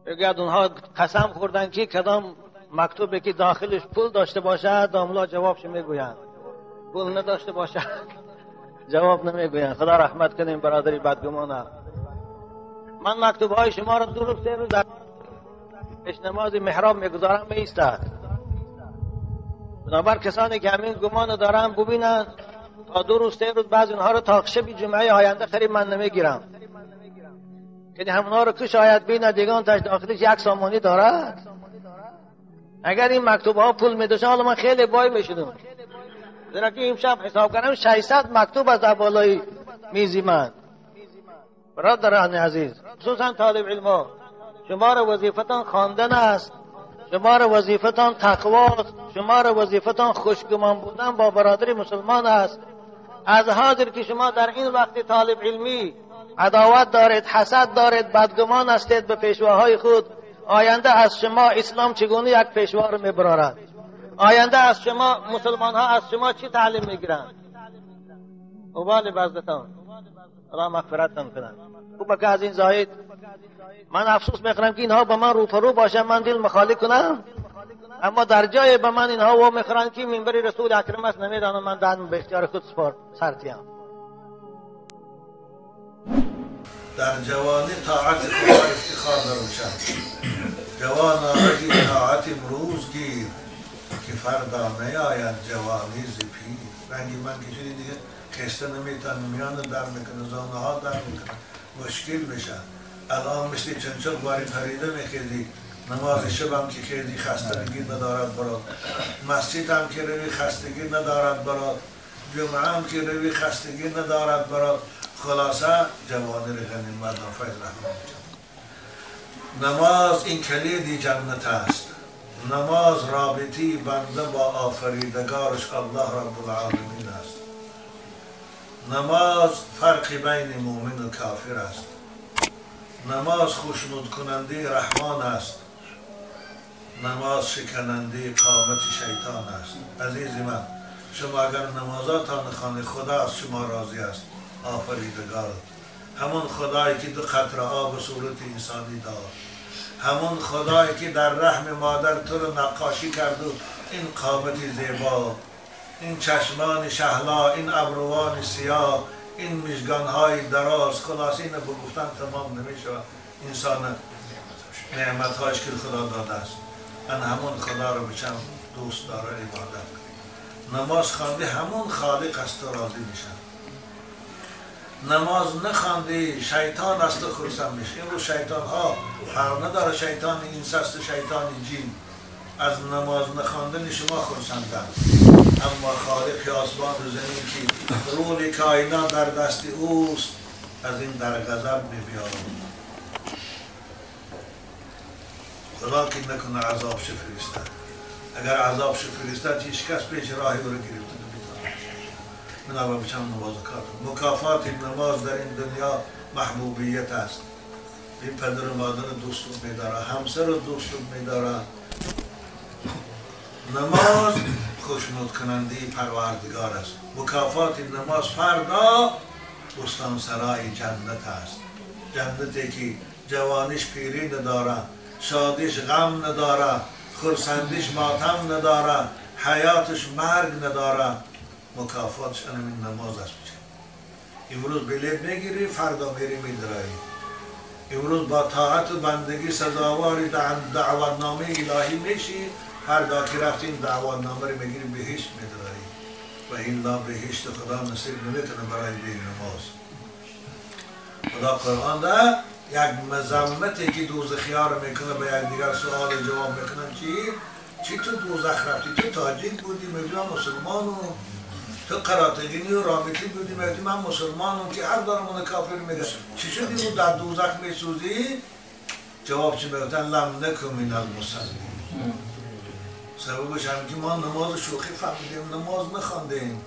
میگوید اونها قسم خوردن که کدام مکتوبی که داخلش پول داشته باشد داملا جوابش میگویند، پول نداشته باشد جواب نمیگویند. خدا رحمت کنیم برادری بدگمانه. من مکتوب های شما را 2 روز 3 روز در پیش نماز محراب میگذارم میایستد. بنابر کسانی که همین گمان دارن ببینند تا 2 روز 3 روز بعض اینها رو تا شب جمعه آینده خرید من نمیگیرم که همونها رو که شاید بینه دیگان تاش داخلش 1 سامانی دارد. اگر این مکتوب ها پول میداشن حالا من خیلی بای میشدم، زیرا که امشب حساب کردم 600 مکتوب از بالای میزی من. برادران عزیز، خصوصا طالب علم، شما را وظیفتان خواندن است، شما را وظیفتان تقوا است، شما را وظیفتان خوشگمان بودن با برادر مسلمان است. از حاضر که شما در این وقت طالب علمی عداوت دارید، حسد دارید، بدگمان هستید به پیشواهای خود، آینده از شما اسلام چگونه یک پیشوا رو میبرارد؟ آینده از شما مسلمان ها از شما چی تعلیم میگیرند؟ مبال بزدتان الله مغفرتتان کنند. خوب که از این زاید من افسوس میخورم که اینها با من روپرو باشن من دل مخالی کنم، اما در جای به من اینها و میخورند که منبر رسول اکرم است، نمیدانم من دادم به اختیار خود سپار سرتیم. در جوانی طاعت خدا افتخار دروشم، جوان آرگی طاعت امروز گیر که فردا نیاید جوانی ز پیر. رنگی من که شدی دیگه خسته نمیتن، میان در میکنه، زانه ها در میکنه، مشکل میشه. الان مثل چنچل باری پریده میخیزی، نماز شب هم که خیلی خستگی ندارد برات، مسجد هم که روی خستگی ندارد برات، جمعه هم که روی خستگی ندارد برات. خلاصه جوانی رو غنیمت دان. فیض رحمان نماز این کلید جنت است. نماز رابطی بنده با آفریدگارش الله رب العالمین است. نماز فرق بین مؤمن و کافر است. نماز خوشنود کننده رحمان است. نماز شکننده قامت شیطان است. عزیز من، شما اگر نمازاتان خانه خدا از شما راضی است، آفریدگار همون خدایی که 2 قطره آب صورت انسانی داد، همون خدایی که در رحم مادر تو رو نقاشی کرد و این قامت زیبا، این چشمان شهلا، این ابروان سیاه، این مژگان‌های دراز، خلاص اینو به گفتن تمام نمیشه. انسان نعمت‌هایش که خدا داده است، من همون خدا رو بچم دوست داره عبادت کنیم. نماز خوانده همون خالق از تو راضی میشه. نماز نخوانده شیطان از تو خرسند میشه. امروز شیطان ها فرق نداره، شیطان انس است و شیطان جن، از نماز نخواندن شما خرسندند. اما خالق آسمان و زمین که رول کائنات در دست اوست، از این در غضب می‌بیارد. خدا که نکنه عذاب فرستد. اگر عذاب فرستد هیچ کس پیش راهی او را گرفته نمی‌تواند. بنابر بچم نماز کارت. مکافات نماز در این دنیا محبوبیت است. این پدر و مادر دوست می‌داره، همسر دوست می‌داره. نماز خوشنود کننده پروردگار است. مکافات نماز فردا بستان سرای جنت است. جنتی که جوانیش پیری نداره، شادیش غم نداره، خرسندیش ماتم نداره، حیاتش مرگ نداره. مکافاتش همین نماز است. امروز بلیت میگیری، فردا میری میدرایی. امروز با طاعت و بندگی سزاواری دعوتنامه الهی میشی، فردا که رفتی این دعوتنامه رو میگیری بهشت میدرایی. و الا بهشت خدا نصیب نمیکنه برای بی نماز. خدا قرآن ده یک مذمتی که دوزخی‌ها رو میکنه، به یک دیگر سوال جواب میکنن چی تو دوزخ رفتی؟ تو تاجیک بودی میگی من مسلمانم، تو قراتگینی و رابطی بودی میگی من مسلمانم، که هر دارمون کافر میگه چی شدی اون در دوزخ میسوزی؟ جواب چی میگن؟ لم نکن من المصلین. سببش هم که ما نماز شوخی فهمیدیم، نماز نخواندیم.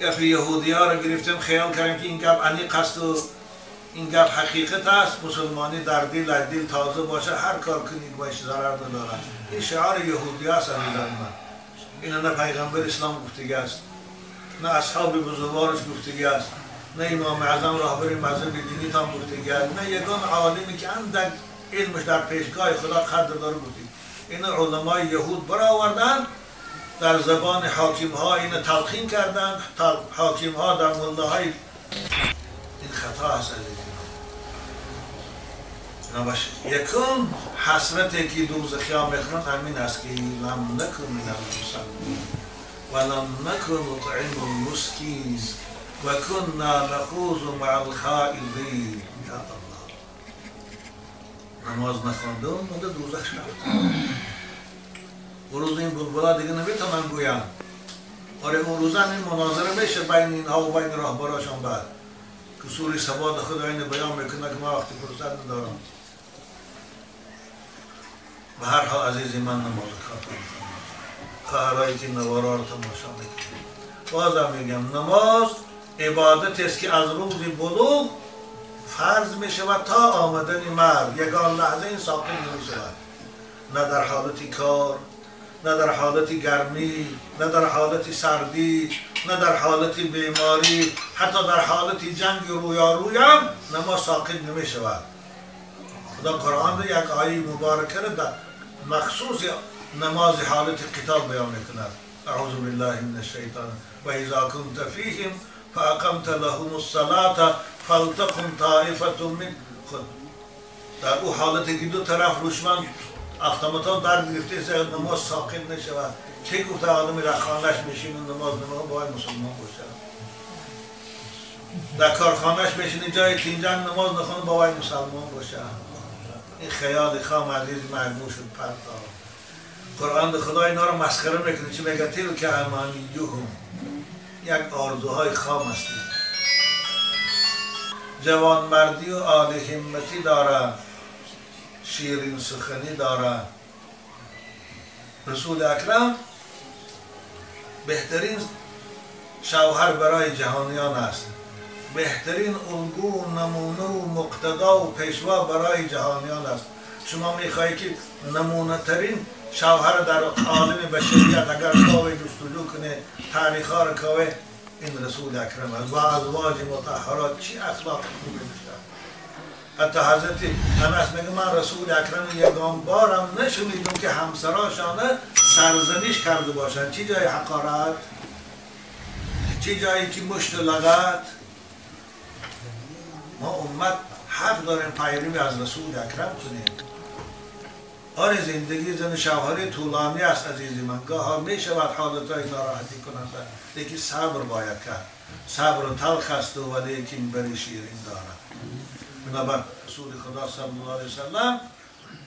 گپ یهودی ها رو گرفتیم، خیال کردیم که این گپ عمیق است و این گپ حقیقت است. مسلمانی در دل دل تازه باشه، هر کار کنید باش ضرر نداره. این شعار یهودی هست عزیزان من. این نه پیغمبر اسلام گفتگی است، نه اصحاب بزرگوارش گفتگی است، نه امام اعظم راهبر مذهب دینی تام گفتگی است، نه یگان عالمی که اندک علمش در پیشگاه خدا قدر داره بودیم. این علمای یهود برآوردن در زبان حاکم ها این تلقین کردن، حاکم ها در ملاهای. این خطا است عزیزی. یکم حسرتی که دوزخیان میخورند همین است که لم نکن من المصلین و لم نکن نطعم المسکین و کنا نخوض مع الخائضین. یا الله، نماز نخوانده و مونده دوزخ شد. اون روز این بلبلا دیگه نمیتونن گویند. آره اون روز هم این مناظره میشه بین اینها و بین راهبراشان. بعد که سوری سواد خدا اینو بیان میکنه که من وقتی فرصت ندارم. به هر حال عزیزی من نماز خاتم خواهرایی که نوارا رو تماشا میکنه، بازم میگم نماز عبادت است که از روز بلوغ فرض میشود تا آمدن مرگ. یگان لحظه این ساقط نمیشود، نه در حالت کار، نه در حالت گرمی، نه در حالت سردی، نه در حالت بیماری، حتی در حالت جنگ رویاروی هم نماز ساقط نمی شود. خدا قرآن رو یک آیه مبارکه رو در مخصوص نماز حالت قتال بیان میکند. اعوذ بالله من الشیطان و اذا كنت فیهم فاقمت لهم الصلاة فلتقم طائفة من خود. در او حالتی که دو طرف دشمن افتامتا در گرفته است نماز ساقط نشود. چه گفته آدم در خانهش میشینه نماز نمیخواد باید مسلمان باشه. در کارخانهش میشینه جای تینجن نماز نخونه باید مسلمان باشه. این خیال خام عزیز مرموش شد پرتا. قرآن خدا اینا رو مسخره میکنه. چه میگه؟ تلک امانیهم، یک آرزوهای خام هستی. جوانمردی و عالی همتی داره، شیرین سخنی داره. رسول اکرم بهترین شوهر برای جهانیان است، بهترین الگو و نمونه و مقتدا و پیشوا برای جهانیان است. شما میخواهی که نمونه ترین شوهر در عالم بشریت اگر کاوه جستجو کنه تاریخ ها رو کاوه، این رسول اکرم است. و ازواج مطهرات چی اخلاق خوبی داشتن. حتی حضرت انس میگه من رسول اکرم یگان بارم نشنیدم که همسراشانه سرزنش کرده باشن. چی جای حقارت، چی جایی که مشت و لغت. ما امت حق داریم پیروی از رسول اکرم کنیم. آره زندگی زن شوهری طولانی است عزیزی من، گاها می شود حالتهای ناراحتی کننده، لیکن صبر باید کرد. صبر تلخ است و لیکن بری شیرین دارد. بنابر رسول خدا صلی الله علیه وسلم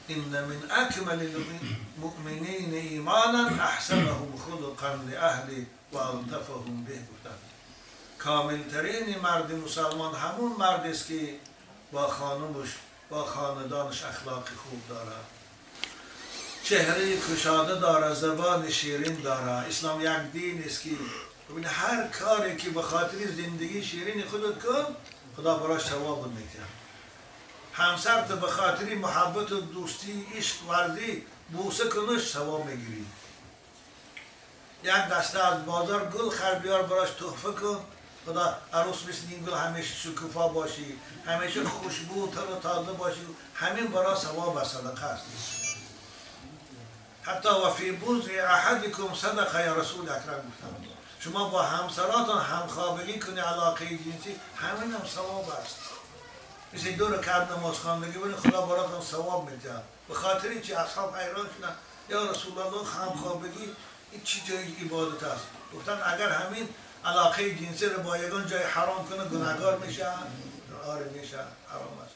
ان من اکمل المؤمنین ایمانا احسنهم خلقا لاهله و الطفهم به. گفتند کاملترین مرد مسلمان همون مرد است که با خانمش با خاندانش اخلاق خوب دارد، چهره کشاده داره، زبان شیرین داره. اسلام یک دین است که ببین هر کاری که به خاطر زندگی شیرین خودت کن خدا براش ثواب میده. همسرت به خاطر محبت و دوستی عشق ورزی بوسه کنش ثواب میگیری. یک دسته از بازار گل خر بیار براش تحفه کن، خدا عروس مثل این گل همیشه شکوفا باشی، همیشه خوشبو تر و تازه باشی، همین برای ثواب و صدقه است. حتی و فی بضع احدکم صدقه یا رسول اکرم گفتم شما با همسراتان همخوابگی کنی علاقه جنسی همین هم ثواب است. مثل دو رکعت نماز خواندگی ببین خدا براتون ثواب میده. به خاطر اینکه اصحاب حیران شدن یا رسول الله همخوابگی این چی جای عبادت است؟ گفتن اگر همین علاقه جنسی رو با یگان جای حرام کنه گناهکار میشه. آره میشه، حرام است.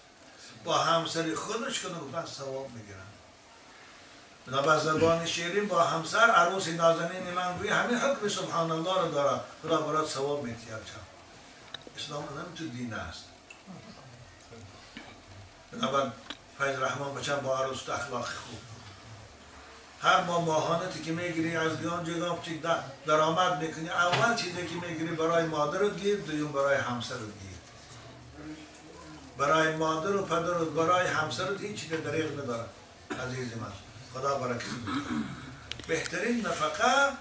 با همسر خودش کنه گفتن ثواب میگیرن. بنابر زبان شیرین با همسر عروس نازنین من گویی همین حکم سبحان الله رو داره، خدا برات ثواب میده. اسلام هم تو دین است. بنابر فیض رحمان بچم با عروس اخلاق خوب، هر ما ماهانتی که میگیری از گان جگام چی درآمد میکنی، اول چیزی که میگیری برای مادرت گیر، دوم برای همسرت گیر. برای مادر و پدرت برای همسرت هیچ چیز دریغ نداره عزیز من. خدا برکت بده. بهترین نفقه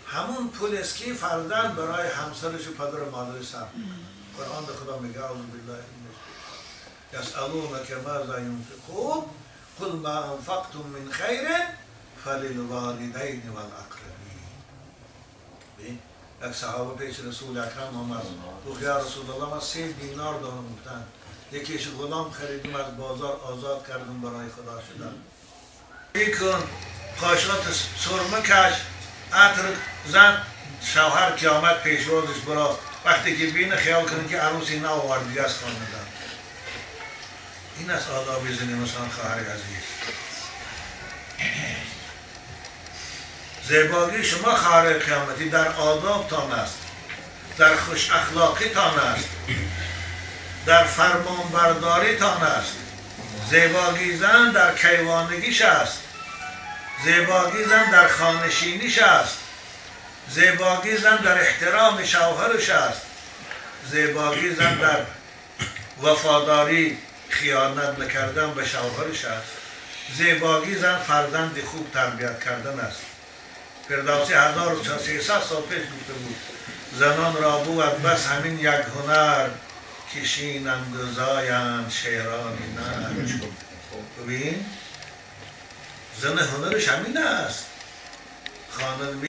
همون پول است که فرزند برای همسرش و پدر و مادرش صرف میکنه. قرآن خدا میگه اعوذ بالله من الشیطان یسألونک ماذا ینفقون قل ما انفقتم من خیر فللوالدین والاقربین. یک صحابه پیش رسول اکرم آمد، گفت یا رسول الله من 3 دینار دارم، گفتن یکیش غلام خریدم از بازار آزاد کردم برای خدا شدن. کن پاشات سرمه کش عطر زن شوهر قیامت پیشوازش برا، وقتی که بینه خیال کنه که عروسی نآوردی از خانه. این از آداب زن انسان خواهر عزیز. زیبایی شما خواهر قیامتی در آداب تان است، در خوش اخلاقی تان است، در فرمانبرداری تان است. زیبایی زن در کیوانگیش است، زیبایی زن در خانشینیش است، زیبایی زن در احترام شوهرش است، زیبایی زن در وفاداری خیانت نکردن به شوهرش است، زیبایی زن فرزند خوب تربیت کردن است. فردوسی 1300 سال پیش گفته بود زنان را بود بس همین یک هنر، کشینند و زایند شیران نر. ببین زن هنرش همین است. خانه